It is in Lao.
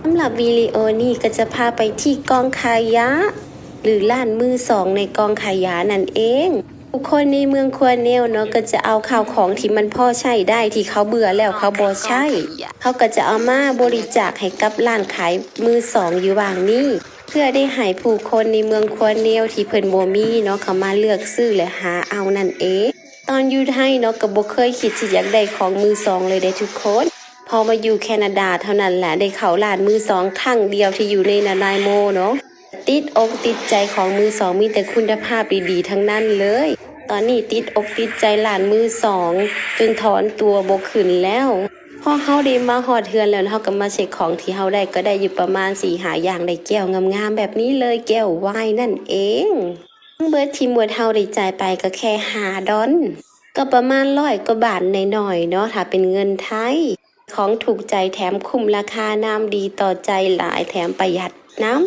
ສຳລັບວິດີໂອນີ້ກໍຈະພາໄປທີ່ກອງຂະຫຍະ ຫຼື ຮ້ານມືສອງໃນກອງຂະຫຍະນັ້ນເອງ. ຜູ້ຄົນໃນເມືອງຄົວແນວເນາະ ກໍຈະເອົາເຂົ້າຂອງທີ່ມັນພໍໃຊ້ໄດ້ ທີ່ເຂົາເບື່ອແລ້ວເຂົາບໍ່ໃຊ້ ເຂົາກໍຈະເອົາມາບໍລິຈາກໃຫ້ກັບຮ້ານຂາຍມືສອງຢູ່ຫວ່າງນີ້ ເພື່ອໄດ້ໃຫ້ຜູ້ຄົນໃນເມືອງຄົວແນວທີ່ເພິ່ນບໍ່ມີເນາະ ເຂົ້າມາເລືອກຊື້ ແລະ ຫາເອົານັ້ນເອງ. ຕອນຢູ່ໄທເນາະ ກໍບໍ່ເຄີຍຄິດທີ່ຢາກໄດ້ຂອງມືສອງເລີຍເດ້ທຸກຄົນ. ພໍມາຢູ່ແຄນາດາເທົ່ານັ້ນແຫຼະ ໄດ້ເຂົ້າຮ້ານມືສອງຄັ້ງດຽວທີ່ຢູ່ໃນນານາຍໂມເນາະ ຕິດອົກຕິດໃຈຂອງມືສອງ ມີແຕ່ຄຸນນະພາບດີໆທັງນັ້ນເລີຍ. ຕອນນີ້ຕິດອົກຕິດໃຈຮ້ານມືສອງ ຈົນຖອນຕົວບໍ່ຂຶ້ນແລ້ວ. ພໍເຮົາໄດ້ມາຮອດເຮືອນແລ້ວ ເຮົາກໍມາເຊັກຂອງທີ່ເຮົາໄດ້ ກໍໄດ້ຢູ່ປະມານສີ່ຫ້າຢ່າງ ໄດ້ແກ້ວງາມໆແບບນີ້ເລີຍ ແກ້ວວາຍນັ້ນເອງ. ທັງເບິດທີ່ໝວດເຮົາໄດ້ຈ່າຍໄປກໍແຄ່ຫ້າດອນ ກໍປະມານຮ້ອຍກວ່າບາດໜ້ອຍໆເນາະ ຖ້າເປັນເງິນໄທ. ຂອງຖືກໃຈແຖມຄຸ້ມລາຄາ ນ້ຳດີຕໍ່ໃຈຫຼາຍ ແຖມປະຢັດນຳ.